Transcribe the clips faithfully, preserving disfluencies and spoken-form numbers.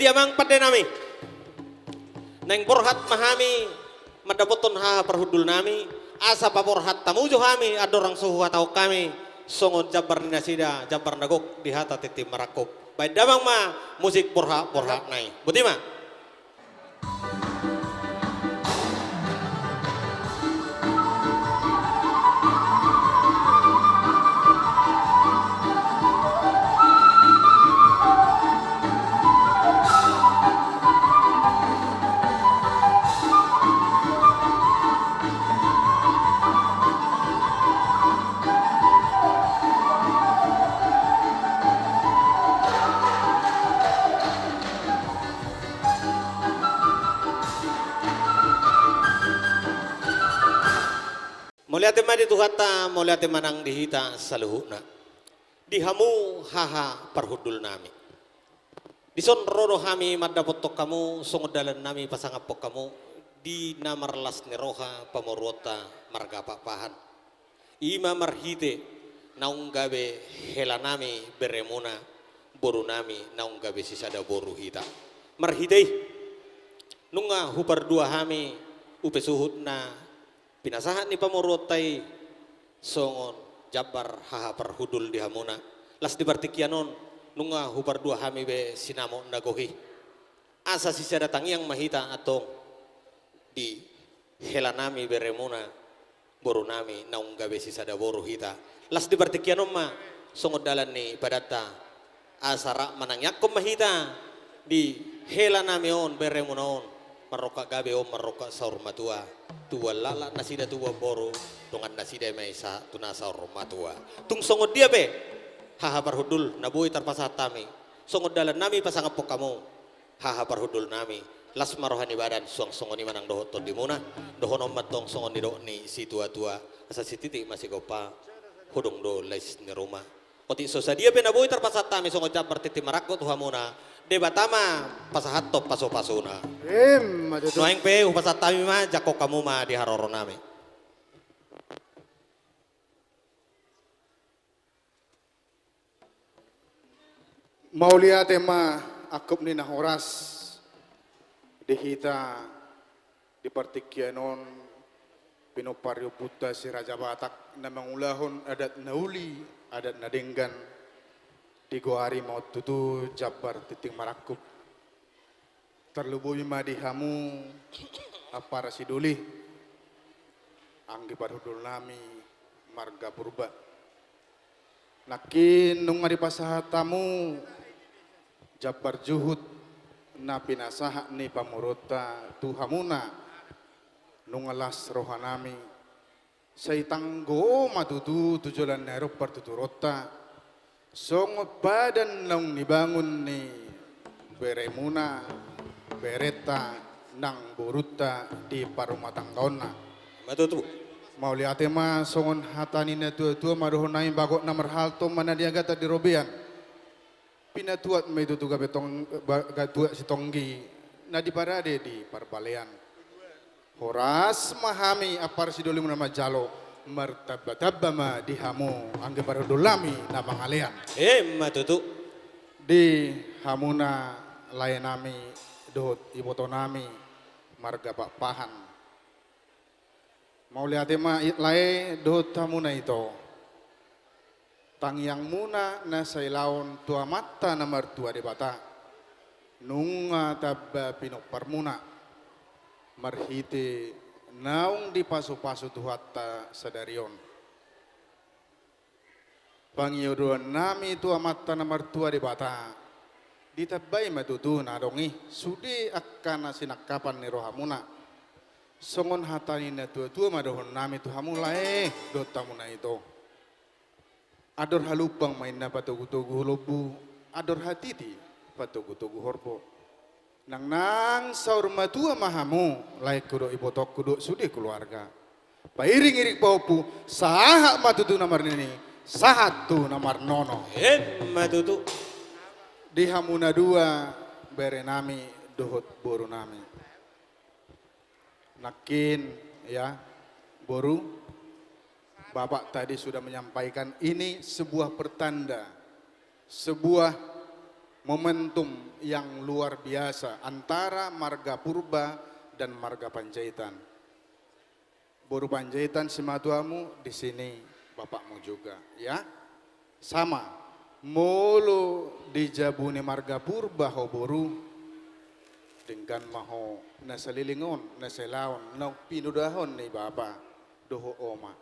Di amang pande nami, naeng borhat ma hami mandapothon haha parhundul nami, asa paborhat hamu jo hami andorang so huhatahon hami songon jambar ni nasida, jambar na gok di hata tintin marangkup. Baen damang ma musik borhat-borhat na i. Boti ma. Mauliate ma di Tuhanta, mauliate ma nang di hita saluhutna. Di hamu haha parhundul nami. Dison ro do hami mandapothon hamu, songon dalan nami pasangaphon hamu, di na marlas ni roha pamoruonta marga Pakpahan. I ma marhite naung gabe hela nami beremuna, boru nami naung gabe sisada boru hita. Marhite i, nunga hupardua hami upa suhut na pinasahat ni pamoruonta i songon jambar haha parhundul di hamuna. Las di partingkian on, nunga hupardua hami be sinamot na gok i. Asa sisada tangiang ma hita antong di hela nami beremuna, boru nami naung gabe sisada boru hita. Las di partingkian on ma songon dalan ni padanta, asa rap manangiangkon ma hita di hela nami on, beremuna on, marrongkap gabe on, marrongkap saur matua. Tubuan laklak nasida, tubuan boru, dongan nasida ma i sahat tu na saur matua. Tung songon dia pe haha parhundul na boi tarpasahat hami, songon dalan nami pasangaphon hamu, haha parhundul nami, las ma roha ni badan, suang songon i ma nang dohot tondimuna. Dohonon ma antong songon nidok ni situatua, asa sititi ma sigompa, hudung do lais ni ruma. Otik so sadia pe na boi tarpasahat hami songon jambar tintin marangkup tu hamuna, Debata ma pasahathon pasupasuna. Emma tutu. Nuaeng pe hupasahat hami ma, jangkon hamu ma di haroro nami. Mauliate ma angkup ni na horas di hita di partingkian on, pinompar ni ompunta Si Raja Batak na mangulahon adat na uli, adat na denggan, digoari ma on tutu jambar tintin marangkup. Tarlumobi ma di hamu ampara sidoli, anggi parhundul nami marga Purba. Nangkin nunga dipasahat hamu jambar juhut na pinasahat ni pamoruonta tu hamuna, nunga las roha nami. Sai tanggo ma tutu tu joloan na ro partuturonta, songon padan naung nibangun ni beremuna, berenta nang borunta di parumatanggaonna. Ima tutu. Mauliate ma, songon hata ni na tuatua ma dohonon nami, bagot na marhalto ma na niagatan di robean. Pinatuat ma i tutu gabe tong-, ba-, ga-, tuat sitonggi, na diparade di parbalean. Horas ma hami ampara sidolimuna manjalo, martambatamba ma di hamu anggi parhundul nami na mangalean. Ima tutu. Di hamuna lae nami dohot iboto nami marga Pakpahan. Mauliate ma i-, lae dohot hamuna ito. Tangiangmuna na sai laon tu Amanta na martua Debata, nunga tamba pinomparmuna marhite naung dipasupasu Tuhanta sadari on. Pangidoan nami tu Amanta na martua Debata, ditambai ma tutu na adong i, sude angka na sinangkapan ni rohamuna. Songon hata ni na tuatua ma dohonon nami tu hamu lae dohot hamuna ito. Andor halumpang ma inna patogutogu lombu, andor hatiti patogutogu horbo. Nangnang saur matua ma hamu, laengku dohot ibotongku dohot sude keluarga. Pairingiring pahompu, sahat ma tutu na marnini, sahat tu na marnono. Ima tutu. Di hamu na dua, bere nami dohot boru nami. Nangkin, ya, boru, Bapak tadi sudah menyampaikan, ini sebuah pertanda, sebuah Momentum yang luar biasa antara marga Purba dan marga Panjaitan. Boru Panjaitan simatuamu, di sini bapakmu juga, ya. Sama, molo di jabu ni marga Purba ho boru, denggan ma ho na salilingon, na selaon, na pinodahon ni bapa dohot oma.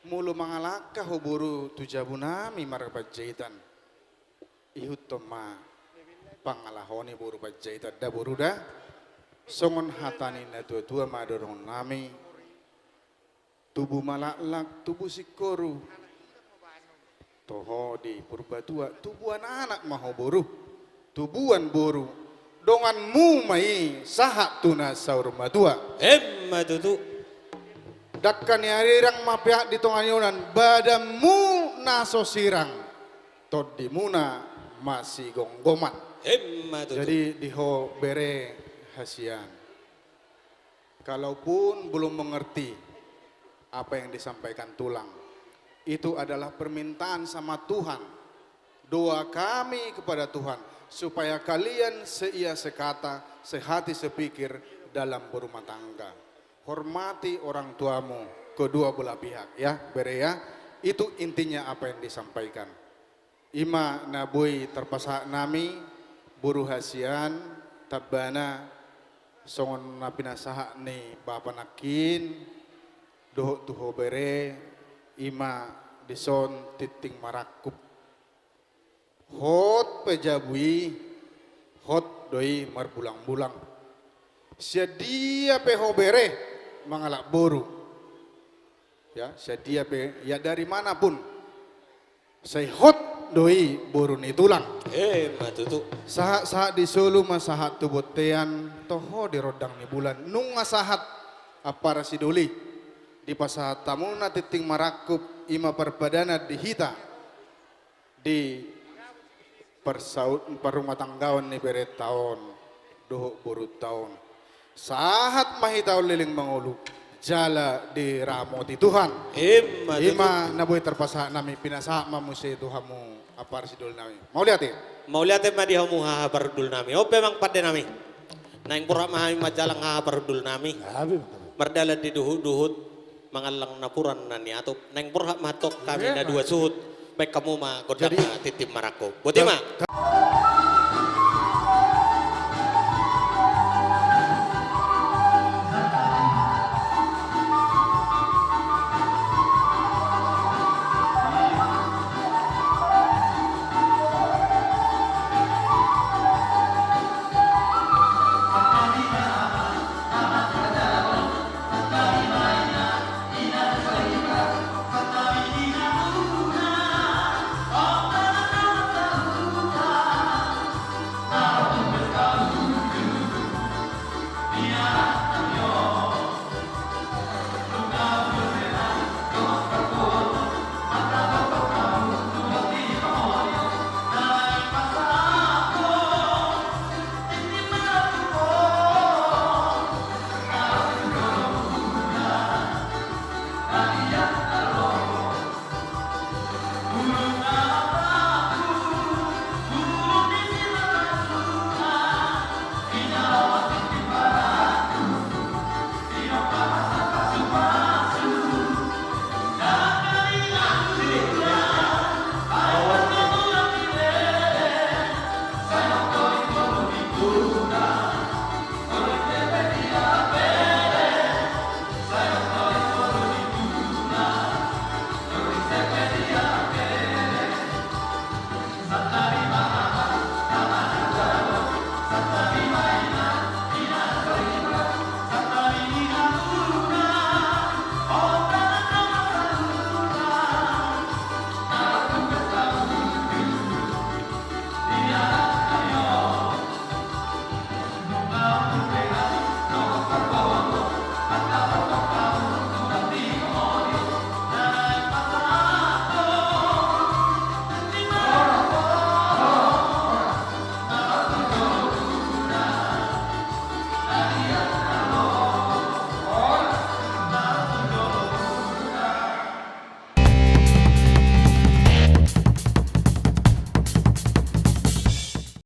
Molo mangalangka ho boru tu jabu nami marga Panjaitan, ihuthon ma pangalaho ni boru Panjaitan da boru da. Songon hata ni natuatua ma dohonon nami: Tubu ma laklak, tubu singkoru. Toho di Purbatua, tubuan anak ma ho boru. Tubuan boru. Donganmu ma i sahat tu na saur matua. Emma tutu. Dangka ni arirang ma peak di tonga ni onan, badanmu na so sirang, tondimuna masigomgoman. Emma tutu. Jadi di ho bere hasian, kalaupun belum mengerti apa yang disampaikan tulang, itu adalah permintaan sama Tuhan. Doa kami kepada Tuhan, supaya kalian seia sekata, sehati sepikir dalam berumah tangga. Hormati orang tuamu kedua belah pihak, ya, bere, ya. Itu intinya apa yang disampaikan. I ma na boi tarpasahat nami, boru hasian, tambana songon na pinasahat ni bapa nangkin, dohot tu ho bere, i ma dison tintin marangkup. Hot pe jabu i, hot do i marbulangbulang. Sian dia pe ho bere mangalap boru. Ya, sian dia pe, ya, dari mana pun. Sai hot do i boru ni tulang. Emma tutu. Sahat-sahat di solu ma sahat tu bontean, toho di rondang ni bulan. Nunga sahat ampara sidoli. Dipasahat hamuna tintin marangkup, i ma parpadanan di hita di parsaut-, parrumatanggaon ni berenta on dohot borunta on. Sahat ma hita on leleng mangolu, jala diramoti Tuhan. Emma tutu. I ma na boi tarpasahat nami, pinasahat ma muse tu hamu ampara sidoli nami. Mauliate. Mauliate ma di hamu haha parhundul nami. On pe amang pande nami. Naeng borhat ma hami manjalang haha parhundul nami. Nami. Mardalan di duhutduhut, mangallang napuran na niatop. Naeng borhat ma antong hami na dua suhut. Baen hamu ma gondang na tintin marangkup. Boti ma.